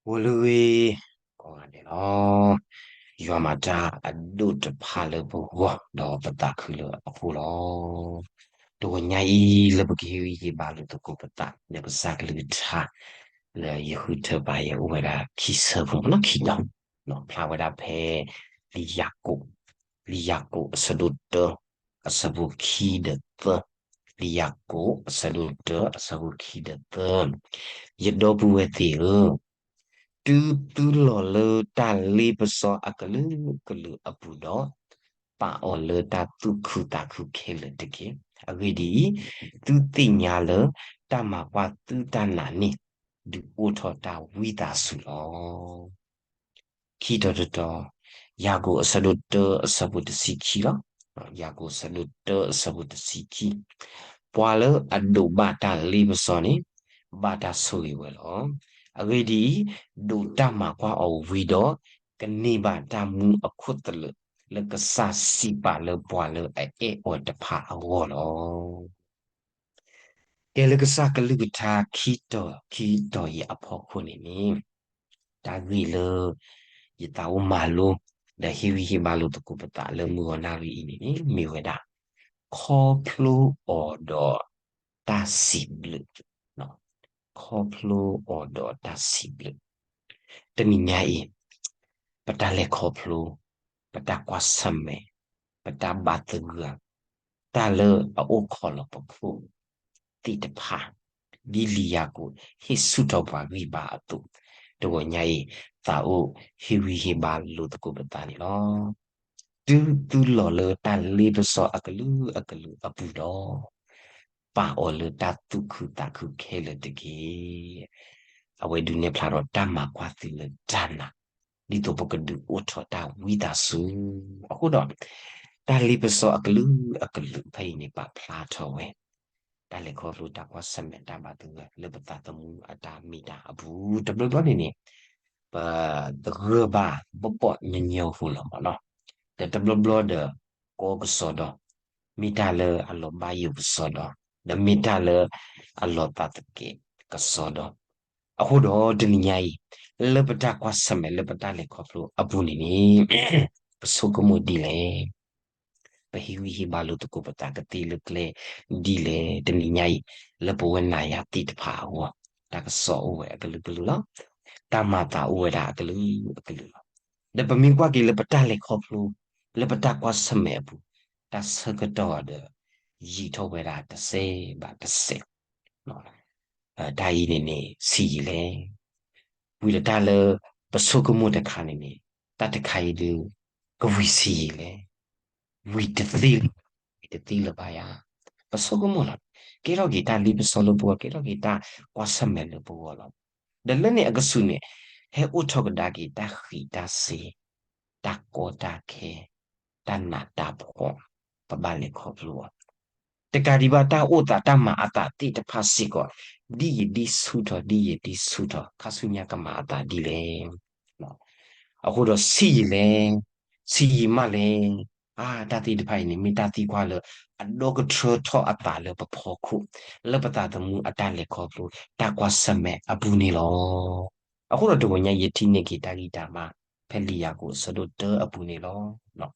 ဂီၤလၢအဂ့ၤ ကိးဂၤဒဲးလီၤ. ယွၤမၤတၢ်အဒိၣ်တဖၣ်လၢပဂီၢ် ဒီးပသးခုလၢအဃိလီၤ. တဂီၤညါအံၤ လၢပကဟ့ၣ်ဂံၢ်ဟ့ၣ်ဘါလိာ်သကိးပသး လၢကစၢ်ကလုၢ်ကထါ လၢယဃုထၢပာ်ယဲအိၣ်ဝဲဒၣ်ခံဆၢဖိမ့ၢ်နီၤ ခံတီၤ, ဖျါဝဲဒၣ်ဖဲ လံာ်ယၤကိာ်, လံာ်ယၤကိာ်အဆၢဒိၣ်တၢ အဆၢဖိခံဒီးသၢ, လံာ်ယၤကိာ်အဆၢဒိၣ်တၢ အဆၢဖိခံဒီးသၢ, ယဒီပုၢ်ဝဲၢ်သ့ၣ်ဧၢ, တုၤသုလီၤလၢတၢ်လ့ပစီအကလုာ်ကလုာ်အပူၤဒီး, ပာ်အီၤလၢတၢ်သူၣ်ခုသးခုခဲလၢာ်တက့ၢ်. အဂ့ၢ်ဒ်အံၤ, သုသ့ၣ်ညါလၢတၢ်မၤကွၢ်သုတၢ်နာ်န့ၣ် ဒုးအိၣ်ထီၣ်တၢ်ဝံသးစူၤလီၤ. ခံတီၤတတီၤ, ယၤကိာ်အဆၢဒိၣ်တၢ အဆၢဖိတဆံခံလီၤ. ယၤကိာ်အဆၢဒိၣ်တၢ အဆၢဖိတဆံခံ, ပှၤလၢအဒိးဘၣ်တၢ်လ့ပစီန့ၣ် ဘၣ်တၢ်ဆိၣ်ဂ့ၤဝဲလီၤ. အဂ့ၢ်ဒ်အံၤ, ဒိးတၢ်မၤကွၢ်အီၤဝံၤဒီး, ကန့ၢ်ဘၣ်တၢ်မူအခိၣ်သလုး လၢကစၢ်စံးပာ်လၢပှၤလၢအအဲၣ်အီၤတဖၣ်အဂီၢ်လီၤ. ကဲလၢကစၢ်ကလုၢ်ကထါခံတီၤ ခံတီၤအံၤအဖီခိၣ်န့ၣ်န့ၣ်, တၢ်ဂ့ၢ်လၢ ယသးအိၣ်မၤလိ ဒီးဟ့ၣ်ဂံၢ်ဟ့ၣ်ဘါလိာ်သကိးပသးလၢမုၢ်ဂီၤနၣ်ရံၣ်အံၤန့ၣ်န့ၣ် မ့ၢ်ဝဲဒၣ် ခီဖျိအီၤဒီးတၢ်စံးဘျုး, ခီဖျိအီၤဒီးတၢ်စံးဘျုး. တနံၤညါအံၤ, ပတၢ်လဲၤခီဖျိ, ပတၢ်ကွၢ်ဆၢၣ်မဲာ်, ပတၢ်ဘါသဂၢၢ်, တၢ်လၢအအိၣ်ခိးလီၤပခိၣ်သ့ၣ်တဖၣ်, ဒ်လံာ်ယၤကိာ်ဟ့ၣ်ဆူၣ်ထီၣ်ပှၤဂံၢ်ဘါအသိး, တဂီၤညါအံၤ သးအိၣ်ဟ့ၣ်ဂံၢ်ဟ့ၣ်ဘါလိာ်သကိးပသးန့ၣ်လီၤ. တုၤသုလီၤလၢတၢ်လ့ပစီအကလုာ်အကလုာ်အပူၤဒီး, ပာ်အီၤလၢတၢ်သူၣ်ခုသးခုခဲလၢာ်တက့ၢ်. အဝဲဒုးနဲၣ်ဖျါထီၣ်တၢ်မၤကွၢ်သုလၢတၢ်နာ်, ဒ်သိးပကဒုးအိၣ်ထီၣ်တၢ်ဝံသးစူၤ. အဃိဒီး, တၢ်လ့ပစီအကလုာ်အကလုာ်ဖဲအံၤန့ၣ် ပာ်ဖျါထီၣ်ဝဲ တၢ်လဲၤခီဖျိ တၢ်ကွၢ်ဆၢၣ်မဲာ် တၢ်ဘါသဂၢၢ် လၢပသးသမူအတၢ်မ့ၢ်တၢ်အပူၤ, တဘျီဘျီန့ၣ်န့ၣ် ပသဂၢၢ်ဘၣ်ဘီၣ်ဘီၣ်ညီညီဖိလီၤမ့ၢ်နီၤ, ဒီးတဘျီဘျီဒီး ကီကစီဒီ, မ့ၢ်တၢ်လၢအလီၤဘၣ်ယိၣ်ကစီဒီ, ဒီးမ့ၢ်တၢ်လၢအလီၤသးသကဲးကစီဒီ, အဃိဒီးတနံၤညါအံၤ, လၢပတၢ်ကွၢ်ဆၢၣ်မဲာ်လၢပတၢ်လဲၤခီဖျိအပူၤန့ၣ်န့ၣ်, ပဆိကမိၣ်ဒ်လဲၣ် ပဟ့ၣ်ဂံၢ်ဟ့ၣ်ဘါလိာ်သကိးပသးကသ့လၢကျဲဒ်လဲၣ်. တနံၤညါအံၤ, လၢပဝဲနၤယၤသ့ၣ်တဖၣ်အဂီၢ်, တၢ်ကစီၣ်အိၣ်ဝဲအကလုာ်ကလုာ်လီၤ. တၢ်မၤသးအိၣ်ဝဲဒၣ်အကလုာ်ကလုာ်လီၤ. ဒီးပမ့ၢ်ကွၢ်က့ၤလၢပတၢ်လဲၤခီဖျိ, လၢပတၢ်ကွၢ်ဆၢၣ်မဲာ်အပူၤ, တၢ်ဆၢကတီၢ်ဒီး ယံာ်ထီၣ်ဝဲဒၣ်တစဲးဘၣ်တစဲး တၢ်အံၤန့ၣ်န့ၣ် ဆံးယံာ်လဲၣ်. ဝံၤဒီးတၢ်လၢပဆိကမိၣ်တခါန့ၣ်န့ၣ်, တၢ်တခါအံၤဒုး ကဝံၤဆံးယံာ်လဲၣ်. ဝံၤတသ့လၢၤ, ဝံၤတသ့လၢၤဘၣ်ယၤ. ပဆိကမိၣ်လီၤ, ကဲထီၣ်က့ၤတၢ်လ့ပစီလၢပဂီၢ်, ကဲထီၣ်က့ၤတၢ်ကွၢ်ဆၢၣ်မဲာ်လၢပဂီၢ်လီၤ. ဒီးလၢန့ၣ်အကဆူးန့ၣ်, ဟဲအိၣ်ထီၣ်ကဒါက့ၤတၢ်ဃံးတၢ်စ့ၤ, တၢ်ကီတၢ်ခဲ, တၢ်နးတၢ်ဖှီၣ်, ပဘၣ်လဲၤခီဖျိအီၤ. တကးဒံးဘၣ်တၢ်အိၣ်သးတၢ်မၤအသးသ့ၣ်တဖၣ်စ့ၢ်ကီး, ဒ်ယံာ်ဒ်ဆူၣ်ထီၣ် ဒ်ယံာ်ဒ်ဆူၣ်ထီၣ် ခါဆူညါကမၤအသးဒ်လဲၣ်. အဃိဒီးဆံးယံာ်လဲၣ်, ဆံးယံာ်မးလဲၣ်. အါ တၢ်သ့ၣ်တဖၣ်အံၤန့ၣ် မ့ၢ်တၢ်သံကွၢ်လၢ အဒီကထၢထီၣ်အသးလၢပဖီခိၣ်, လၢပသးသမူအတၢ်လဲၤခီဖျိ, တၢ်ကွၢ်ဆၢၣ်မဲာ်အပူၤန့ၣ်လီၤ. အဃိဒီးတဂီၤညါယထံၣ်န့ၢ်က့ၤတၢ်ဂံၢ်တၢ်ဘါ ဖဲလံာ်ယၤကိာ်အဆၢဒိၣ်တၢအပူၤန့ၣ်လီၤ.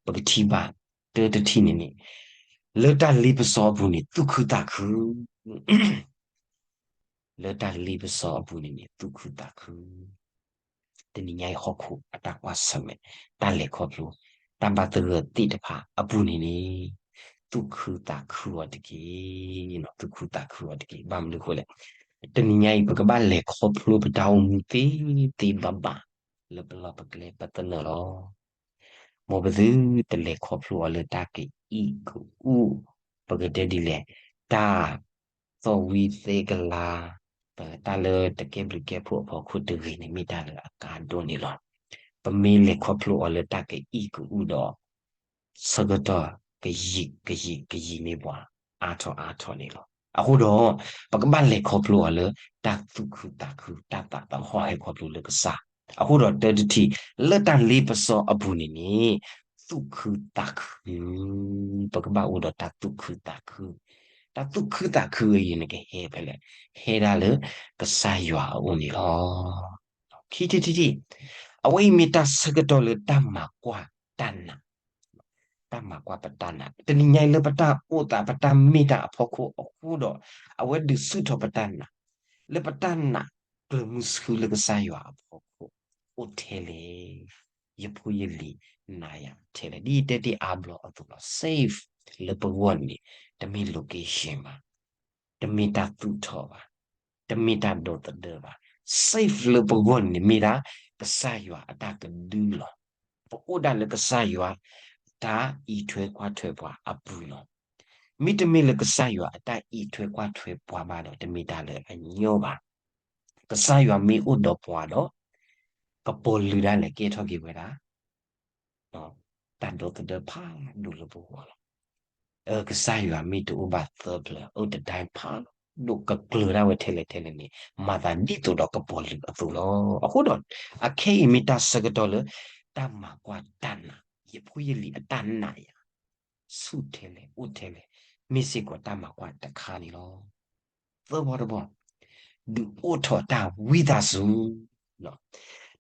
ပကထံၣ်ဘၣ် တၢတထံၣ်န့ၣ်န့ၣ်, လၢတၢ်လ့ပစီအပူၤန့ၣ် သူၣ်ခုသးခု လၢတၢ်လ့ပစီအပူၤန့ၣ်န့ၣ် သူၣ်ခုသးခု. တနံၤညါအံၤဟီၣ်ခိၣ်အတၢ်ကွၢ်ဆၢၣ်မဲာ်, တၢ်လဲၤခီဖျိ, တၢ်ဘါသဂၢၢ်သ့ၣ်တဖၣ်အပူၤန့ၣ်န့ၣ်, သူၣ်ခုသးခုအီၤတက့ၢ်, သူၣ်ခုသးခုအီၤတက့ၢ်. ဘၣ်မနုၤအဃိလဲၣ်, တနံၤညါအံၤ ပကဘၣ်လဲၤခီဖျိပတၢ်အိၣ်မူသ့သ့ဘၣ်ဘၣ် လၢပလီၢ်ပကျဲပသနၢၣ်လီၤ. မ်ပသုတလဲၤခီဖျိအီၤလၢတၢ်ကအံၣ်ကအူ, ပကတဲဒ်လဲၣ်, တၢ်သီၣ်ဝံသဲကလၤ, တၢ်လၢတကဲဘျုးကဲဖှိၣ်အဖီခိၣ်တဂ့ၤန့ၣ် မ့ၢ်တၢ်လၢအကါဒိၣ်န့ၣ်လီၤ. ပမ့ၢ်လဲၤခီဖျိအီၤလၢတၢ်ကအံၣ်ကအူဒီး ဆၢကတီၢ်ကယံာ်ကယံာ်ကယံာ်န့ၢ်ပှၤ အါထီၣ်အါထီၣ်န့ၣ်လီၤ. အဃိဒီး ပကဘၣ်လဲၤခီဖျိအီၤလၢ တၢ်သူၣ်ခုသးခု တၢ်သးသဟီၣ်ဟဲခီဖျိလၢကစၢ်. အဃိဒီးတၢတထံၣ် လၢတၢ်လ့ပစီအပူၤန့ၣ်န့ၣ် သူၣ်ခုသးခု, ပကဘၣ်အိၣ်ဒီးတၢ်သူၣ်ခုသးခု, တၢ်သူၣ်ခုသးခုအံၤန့ၣ်ကဟဲဖဲလဲၣ်, ဟဲဒၣ်လၢကစၢ်ယွၤအအိၣ်န့ၣ်လီၤ. ခံထံၣ်တထံၣ်, အဝဲအံၤမ့ၢ်တၢ်ဆၢကတီၢ်လၢတၢ်မၤကွၢ်တၢ်နာ်, တၢ်မၤကွၢ်ပတၢ်နာ်, တနံၤညါအံၤလၢပတၢ်အိၣ်သး ပတၢ်မ့ၢ်တၢ်အဖီခိၣ်အဃိဒီး အဝဲဒုးဆူၣ်ထီၣ်ပတၢ်နာ်, လၢပတၢ်နာ်ကျၢၤမုဆူလၢကစၢ်ယွၤအဖီခိၣ် အိၣ်ထဲလဲၣ်, ယဖိယလံၤနၤယၤထဲလဲၣ်, ဒ်ယတဲတ့ၢ်အါဘျီအသိးလီၤ. Safe လၢပဂီၢ်န့ၣ် တမ့ၢ် location ဘၣ်, တမ့ၢ်တၢ်သူၣ်ထီၣ်ဘၣ်, တမ့ၢ်တၢ်ဒီသဒၢဘၣ်. Safe လၢပဂီၢ်န့ၣ်မ့ၢ်ဒၣ် ကစၢ်ယွၤအတၢ်ကဒုလီၤ. ပအိၣ်ဒၣ်လၢကစၢ်ယွၤ တၢ်အံးထွဲကွၢ်ထွဲပှၤအပူၤလီၤ. မ့တမ့ၢ်လၢကစၢ်ယွၤအတၢ်အံးထွဲကွၢ်ထွဲပှၤဘၣ်ဒီး တမ့ၢ်တၢ်လၢအညီဘၣ်. ကစၢ်ယွၤမ့ၢ်အိၣ်ဒီးပှၤဒီး ကပီၤလုာ်ဒၣ်လဲာ်ကဲထီၣ်က့ၤဝဲဒၣ် တၢ်ဒီသဒၢဖးဒိၣ်လၢပဂီၢ်လီၤ. ကစၢ်ယွၤမ့ၢ်တအိၣ်ဘၣ်သၢပျၢၤ အိၣ်တဒၣ်ဖးဒိၣ်ကကျၢၤဒၣ်ဝဲထဲလဲၣ်ထဲလဲၣ်န့ၣ် မၤသးဒ်သိးဒီးကပီၤလုာ်အသိးလီၤ. အဃိဒီး အခဲအံၤမ့ၢ်တၢ်ဆၢကတီၢ်လၢ တၢ်မၤကွၢ်တၢ်နာ်, ယဖိယလံၤအတၢ်နာ်ယၤ ဆူၣ်ထဲလဲၣ် အိၣ်ထဲလဲၣ်, မ့ၢ်စ့ၢ်ကီးတၢ်မၤကွၢ်တခါန့ၣ်လီၤ. သၢဘီတဘီ, ဒုးအိၣ်ထီၣ်တၢ်ဝံသးစူၤ, ဒ်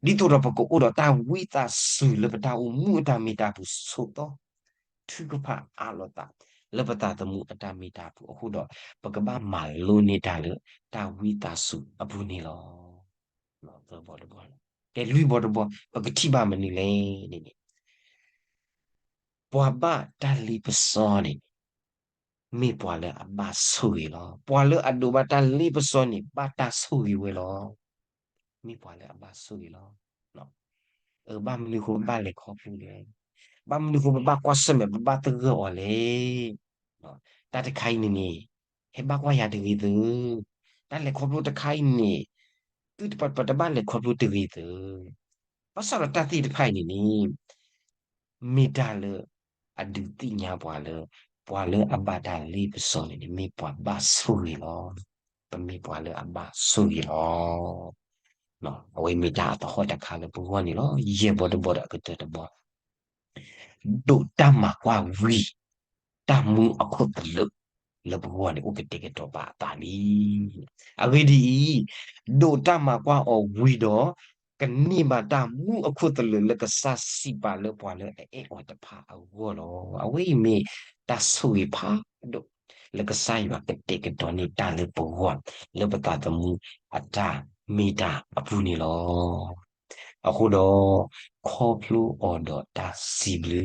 သိးဒီးပကအိၣ်ဒီးတၢ်ဝံသးစူၤလၢပတၢ်အိၣ်မူအတၢ်မ့ၢ်တၢ်ပူၤဆိးသီ ထုကဖၣ်အးလီၤသး လၢပသးသမူအတၢ်မ့ၢ်တၢ်ပူၤအဃိဒီး ပကဘၣ်မၤလိန့ၢ်တၢ်လၢတၢ်ဝံသးစူၤအပူၤန့ၣ်လီၤ. သၢဘီတဘီ, ကဲလွံၢ်ဘီတဘီ ပကထံၣ်ဘၣ်မနုၤလဲၣ်န့ၣ်န့ၣ် ပှၤဘၣ်တၢ်လ့ပစီန့ၣ် မ့ၢ်ပှၤလၢအဘၣ်ဆိၣ်ဂ့ၤလီၤ. ပှၤလၢအဒိးဘၣ်တၢ်လ့ပစီန့ၣ် ဘၣ်တၢ်ဆိၣ်ဂ့ၤဝဲလီၤ. မ့ၢ်ပှၤလၢအဘၣ်ဆိၣ်ဂ့ၤလီၤ. ဘၣ်မနုၤအဃိပဘၣ်လဲၤခီဖျိလဲၣ်. ဘၣ်မနုၤအဃိပဘၣ်ကွၢ်ဆၢၣ်မဲာ် ပဘၣ်သဂၢၢ်အီၤလဲၣ်. တၢ်တခါအံၤန့ၣ်န့ၣ် ဟဲဘၣ်ကွၢ်ယၤတဂ့ၤသု. တၢ်လဲၤခီဖျိတခါအံၤန့ၣ် သုတပတဘၣ်လဲၤခီဖျိတဂ့ၤသု. ဘၣ်ဆၣ်ဒီးတၢ်သ့ၣ်တဖၣ်အံၤန့ၣ်န့ၣ် မ့ၢ်တၢ်လၢ အဒုးသ့ၣ်ညါပှၤလၢ ပှၤလၢအဘၣ်တၢ်လ့ပစီန့ၣ်န့ၣ် မ့ၢ်ပှၤဘၣ်ဆိၣ်ဂ့ၤလီၤ. ပမ့ၢ်ပှၤလၢအဘၣ်ဆိၣ်ဂ့ၤလီၤ. အဝဲမ့ၢ်တၢ်အသဟီၣ်တခါလၢပဂီၢ်န့ၣ်လီၤ. ယဲၢ်ဘီတဘီဒီးအကတၢၢ်တဘီ ဒိးတၢ်မၤကွၢ်ဝံၤ တၢ်မူအခိၣ်သလုး လၢပဂီၢ်န့ၣ် အိၣ်ကတဲာ်ကတီၤပာ်အသးလံ. အဂ့ၢ်ဒ်အံၤ, ဒိးတၢ်မၤကွၢ်အီၤဝံၤဒီး ကန့ၢ်ဘၣ်တၢ်မူအခိၣ်သလုးလၢကစၢ်စံးပာ်လၢပှၤလၢအအဲၣ်အီၤတဖၣ်အဂီၢ်လီၤ. အဝဲအံၤမ့ၢ်တၢ်ဆိၣ်ဂ့ၤဖးဒိၣ် လၢကစၢ်ယွၤကတဲာ်ကတီၤန့ၢ်တၢ်လၢပဂီၢ် လၢပသးသမူအတၢ်မ့ၢ်တၢ်အပူၤန့ၣ်လီၤ. အဃိဒီး ခီဖျိအီၤဒီးတၢ်စံးဘျုး,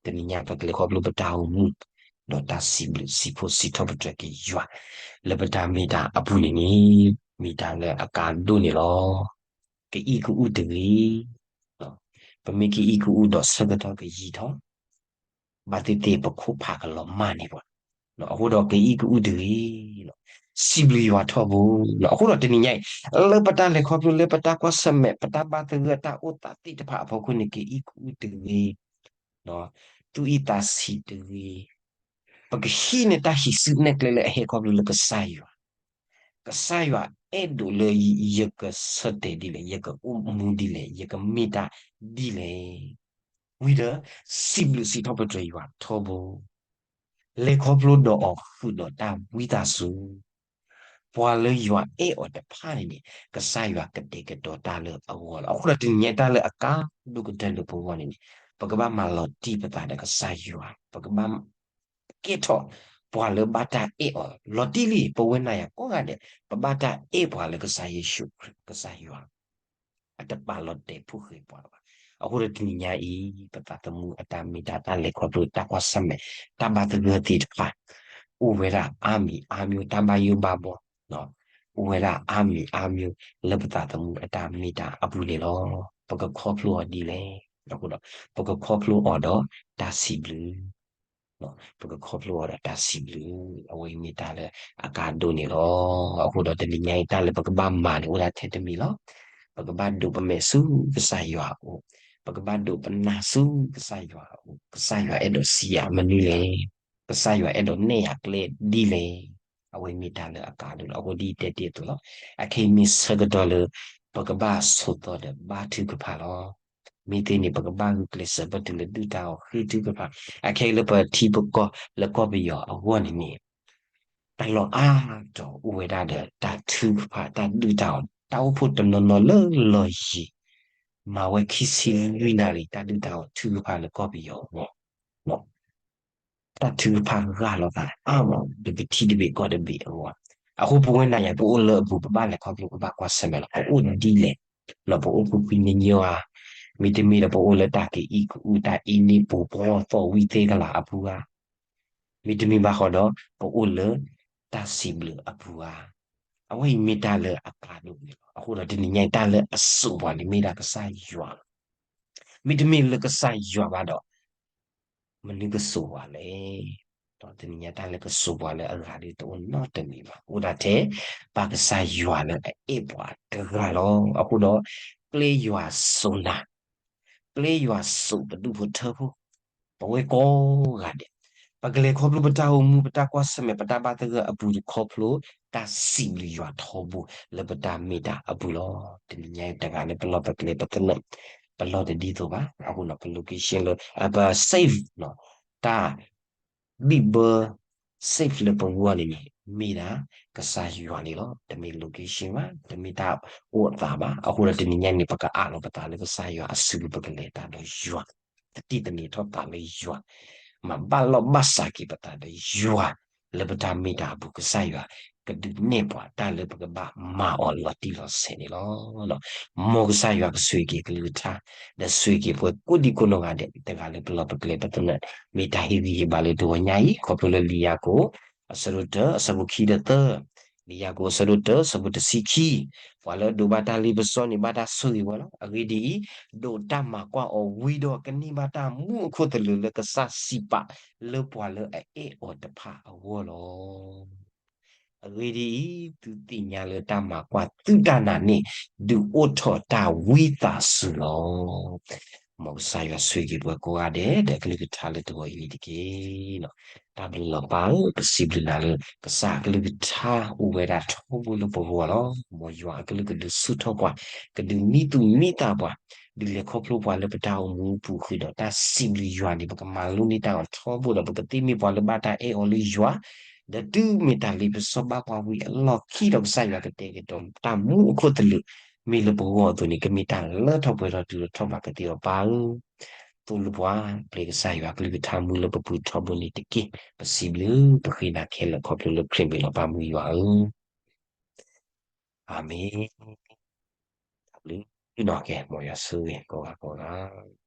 တနံၤညါပကလဲၤခီဖျိပတၢ်အိၣ်မူ ဒီးတၢ်စံးဘျုးစံးဖှိၣ်စံးထီၣ်ပတြၢၤက့ၤယွၤ လၢပတၢ်မ့ၢ်တၢ်အပူၤန့ၣ်န့ၣ် မ့ၢ်တၢ်လၢအကါဒိၣ်န့ၣ်လီၤ. ကအံၣ်ကအုၣ်တဂ့ၤ, ပမ့ၢ်ကအံၣ်ကအုၣ်ဒီးဆၢကတီၢ်ကယံာ်ထီၣ် ဘၣ်သ့ၣ်သ့ၣ်ပခိၣ်ဖးကလီၤမၢ်န့ၢ်ပှၤ, အဃိဒီးကအံၣ်ကအုၣ်တဂ့ၤ, စံးဘျုးယွၤထီဘိ, အဃိဒီးတနံၤညါအံၤ လၢပတၢ်လဲၤခီဖျိ လၢပတၢ်ကွၢ်ဆၢၣ်မဲာ် ပတၢ်ဘၣ်သဂၢၢ်တၢ်အိၣ်သးသ့ၣ်တဖၣ်အဖီခိၣ်န့ၣ် ကအံၣ်ကအုၣ်တဂ့ၤ, သူၣ်အံၣ်သးဆံးတဂ့ၤ, ပကဟံးန့ၢ်တၢ်ဟံးစုနဲၣ်ကျဲလၢအဟဲခီဖျိလၢကစၢ်ယွၤ, ကစၢ်ယွၤအဲၣ်ဒိးလၢယကဆၢတဲာ်ဒ်လဲၣ်, ယကအိၣ်မူဒ်လဲၣ်, ယကမ့ၢ်တၢ်ဒ်လဲၣ်, ဝံၤဒီး စံးဘျုးစံးထီၣ်ပတြၢၤယွၤထီဘိ, လဲၤခီဖျိဒီးအီၤဃုာ်ဒီးတၢ်ဝံသးစူၤ ပှၤလၢယွၤအဲၣ်အီၤတဖၣ်န့ၣ်န့ၣ် ကစၢ်ယွၤကတဲာ်ကတီၤတၢ်လၢအဂီၢ်လီၤ. အဃိဒီးတနံၤညါတၢ်လၢအကါဒိၣ်ကတၢၢ်လၢပဂီၢ်န့ၣ်န့ၣ် ပကဘၣ်မၤလီၤတံၢ်ပသးဒီးကစၢ်ယွၤ, ပကဘၣ်ကဲထီၣ်ပှၤလၢဘၣ်တၢ်အဲၣ်အီၤလီၤတံၢ်လံ. ပဝဲနၤယၤကိးဂၤဒဲး ပဘၣ်တၢ်အဲၣ်ပှၤလၢကစၢ်ယ့ၣ်ၡူးခရံာ်ကစၢ်ယွၤ အတပာ်လီၤတဲာ်ဖိၣ်ဃဲပှၤဘၣ်. အဃိဒီးတနံၤညါအံၤ ပသးသမူအတၢ်မ့ၢ်တၢ် တၢ်လဲၤခီဖျိ တၢ်ကွၢ်ဆၢၣ်မဲာ် တၢ်ဘၣ်သဂၢၢ်သ့ၣ်တဖၣ် အိၣ်ဝဲဒၣ်အါမံၤအါမံၤ တၢ်ဘၣ်ယိၣ်ဘၣ်ဘီ အိၣ်ဝဲဒၣ်အါမံၤအါမံၤ လၢပသးသမူအတၢ်မ့ၢ်တၢ်အပူၤန့ၣ်လီၤ. ပကခီဖျိအီၤဒ်လဲၣ်. အဃိဒီး ပကခီဖျိအီၤဒီးတၢ်စံးဘျုး ပကခီဖျိအီၤဒီးတၢ်စံးဘျုး အဝဲအံၤမ့ၢ်တၢ်လၢအကါဒိၣ်န့ၣ်လီၤ. အဃိဒီးတနံၤညါအံၤ တၢ်လၢပကဘၣ်မၤန့ၣ် အိၣ်ဒၣ်ထဲတမံၤလီၤ. ပကဘၣ်ဒိးပမဲာ်ဆူကစၢ်ယွၤအအိၣ်, ပကဘၣ်ဒိးပနၢ်ဆူကစၢ်ယွၤအအိၣ်, ကစၢ်ယွၤအဲၣ်ဒိးစံးယၤမနုၤလဲၣ်, ကစၢ်ယွၤအဲၣ်ဒိးနဲၣ်ယၤကျဲဒ်လဲၣ်, အဝဲမ့ၢ်တၢ်လၢအကါဒိၣ်လီၤ. အဃိဒ်တဲတ့ၢ်အသိးလီၤ. အခဲအံၤမ့ၢ်ဆၢကတီၢ်လၢ ပကဘၣ်ဆိးသီဒီးဘါထုကဖၣ်လီၤ. မ့ၢ်သ့န့ၣ် ပကဘၣ်ဂုာ်ကျဲးစၢးဘၣ်တုၤလၢဒုၣ်တၢ်အီၣ်ဃ့ထုကဖၣ်, အခဲအံၤလၢပထံပကီၢ်လၢကီၢ်ပယီၤအဂီၢ်န့ၣ်န့ၣ် တၢ်လီၢ်အါတီၤအိၣ်ဝဲဒၣ်ဒီးတၢ်ထုကဖၣ် တၢ်ဒုၣ်တၢ်အီၣ် တၢ်အိၣ်ဖှိၣ်တနီၤနီၤလၢလီၢ်ယံၤ မၤဝဲခံဆံလွံၢ်နၣ်ရံၣ် တၢ်ဒုၣ်တၢ်အီၣ်ထုကဖၣ်လၢကီၢ်ပယီၤအဂီၢ် တၢ်ထုကဖၣ်ဂၢ်လိာ်သး တကထံၣ်တဘ့ၣ်ကီၢ်တဘ့ၣ်အဂီၢ်. အဃိပဝဲနၤယၤ ပအိၣ်လၢအပူၤ ပဘၣ်လဲၤခီဖျိ ပဘၣ်ကွၢ်ဆၢၣ်မဲာ်လီၤ. ပအိၣ်ဒ်လဲၣ် ပအိၣ်ဖှံဖှံညီညီဧါ, မ့တမ့ၢ်ဒီးပအိၣ်လၢတၢ်ကအံၣ်ကအု တၢ်အ့န့ပူၤပှီၢ်သီၣ်ဝံၣ်သ့ကလၤအပူၤဧါ, မ့တမ့ၢ်ဘၣ်ဃီဒီး ပအိၣ်လၢတၢ်စံးဘျုးအပူၤဧါ. အဝဲအံၤမ့ၢ်တၢ်လၢအကါဒိၣ်န့ၣ်လီၤ. အဃိဒီးတနံၤညါအံၤ တၢ်လၢအစိာ်ပှၤန့ၣ် မ့ၢ်ဒၣ်ကစၢ်ယွၤလီၤ. မ့တမ့ၢ်လၢကစၢ်ယွၤဘၣ်ဒီး မနုၤကစိာ်ပှၤလဲၣ်. ဒီးတနံၤညါတၢ်လၢကစိာ်ပှၤလၢအဂၤဒ်တအိၣ်နီတမံၤဘၣ်. အိၣ်ဒၣ်ထဲ ဘၣ်ကစၢ်ယွၤလၢအအဲၣ်ပှၤတဂၤလီၤ. အဃိဒီး ပျဲယွၤစိာ်နၤ, ပျဲယွၤစိာ်ပဒူၣ်ဖိထၢဖိ, ပဝဲကိးဂၤဒဲး ပကလဲၤခီဖျိပတၢ်အိၣ်မူ ပတၢ်ကွၢ်ဆၢၣ်မဲာ် ပတၢ်ဘၣ်သဂၢၢ်အပူၤ ခီဖျိတၢ်စံးဘျုးယွၤထီဘိ လၢပတၢ်မ့ၢ်တၢ်အပူၤလီၤ. တနံၤညါအံၤတဂၤလၢပလီၢ်ပကျဲပသနၢၣ် ပလီၢ်တဒ်သိးဘၣ်. အဃိဒီးပ location လၢ ပ save တၢ် ဘံၣ်ဘၢ save လၢပဂီၢ်န့ၣ်န့ၣ် မ့ၢ်ဒၣ်ကစၢ်ယွၤန့ၣ်လီၤ. တမ့ၢ် location ဘၣ်, တမ့ၢ်တၢ်အိၣ်အသးဘၣ်. အဃိဒီးတနံၤညါန့ၣ် ပကအးလီၤပသးလၢကစၢ်ယွၤအစုပူၤ ပကလဲၤတၢ်ဒီးယွၤ, သတံၢ်သန့ၤထီၣ်သးလၢယွၤ, မၤဘၣ်လီၢ်ဘၣ်စးက့ၤပသးဒီးယွၤ လၢပတၢ်မ့ၢ်တၢ်အပူၤ ကစၢ်ယွၤ ကဒုးနဲၣ်ပှၤတၢ်လၢပကဘၣ်မၤအီၤလီၤတံၢ်လီၤဆဲးန့ၣ်လီၤ. မ်ကစၢ်ယွၤကဆိၣ်ဂ့ၤက့ၤကလုၢ်ကထါ ဒီးဆိၣ်ဂ့ၤက့ၤပှၤကိးဒံကိးနီၢ်ဂၤဒဲး တဂၤလၢပလီၢ်ပကျဲပသနၢၣ် မ့ၢ်တၢ်ဟ့ၣ်ဂံၢ်ဟ့ၣ်ဘါလၢတဂီၤညါအံၤ ခီဖျိလၢလံာ်ယၤကိာ် အဆၢဒိၣ်တၢ အဆၢဖိခံဒီးသၢ, လံာ်ယၤကိာ်အဆၢဒိၣ်တၢ အဆၢဖိတဆံခံ, ပှၤလၢအဒိးဘၣ်တၢ်လ့ပစီန့ၣ် ဘၣ်တၢ်ဆိၣ်ဂ့ၤဝဲလီၤ. အဂ့ၢ်ဒ်အံၤ, ဒိးတၢ်မၤကွၢ်အီၤဝံၤဒီး ကန့ၢ်ဘၣ်တၢ်မူအခိၣ်သလုးလၢကစၢ်စံးပာ် လၢပှၤလၢအအဲၣ်အီၤတဖၣ်အဂီၢ်လီၤ. အဂ့ၢ်ဒ်အံၤ, သုသ့ၣ်ညါလၢတၢ်မၤကွၢ်သုတၢ်နာ်န့ၣ် ဒုးအိၣ်ထီၣ်တၢ်ဝံသးစူၤလီၤ. မ်ကစၢ်ယွၤဆိၣ်ဂ့ၤပှၤကိးဂၤဒဲး ဒီးကလုၢ်ကထါလၢတဂီၤအံၤန့ၣ်တက့ၢ်. တၢ်ဘျုးလီၤပၢ်ဧၢ, ပစံးဘျုးနၤလၢ ကစၢ်အကလုၢ်ကထါအိၣ်ဝဲဒၣ်ထီဘိလၢပဂီၢ်လီၤ. မ်ယွၤအကလုၢ်ကဒုးဆူၣ်ထီၣ်ပှၤ, ကဒုးမံသူၣ်မံသးပှၤ, ဒုးလဲၤခီဖျိပှၤလၢပတၢ်အိၣ်မူအပူၤဃုာ်ဒီးတၢ်စံးဘျုးယွၤန့ၣ် ပကမၤလိန့ၢ်တၢ်အီၤထီဘိဒီး ပကသ့မ့ၢ်ပှၤလၢဘၣ်တၢ်အဲၣ်အီၤလၢယွၤ ဒီးတုၤမ့ၢ်တၢ်လ့ပစီဘၣ်ပှၤဝံၤအလီၢ်ခံဒီး ကစၢ်ယွၤကတဲာ်ကတီၤတၢ်မူအခိၣ်သလုး မ့ၢ်လၢပဂီၢ်အသိးန့ၣ် ကမ့ၢ်တၢ်လၢထီၣ်ပှဲၤထီၣ်တုၤလီၤထီၣ်ဘးကသ့အီၤပၢ်ဧၢ, သိၣ်လိပှၤ ပျဲကစၢ်ယွၤကလုၢ်ကထါမူလၢပပူၤထီဘိန့ၣ်တက့ၢ်. ပစံးဘျုး ပဃ့နၤခဲလၢာ်ခီဖျိလၢခရံာ်မ့ၢ်လီၤပၢ်မူယွၤဧၢ, အၤမ့ၣ်. တၢ်ဘျုးနီၢ်ကဲ မ်ယွၤဆိၣ်ဂ့ၤကိးဂၤကိးဂၤ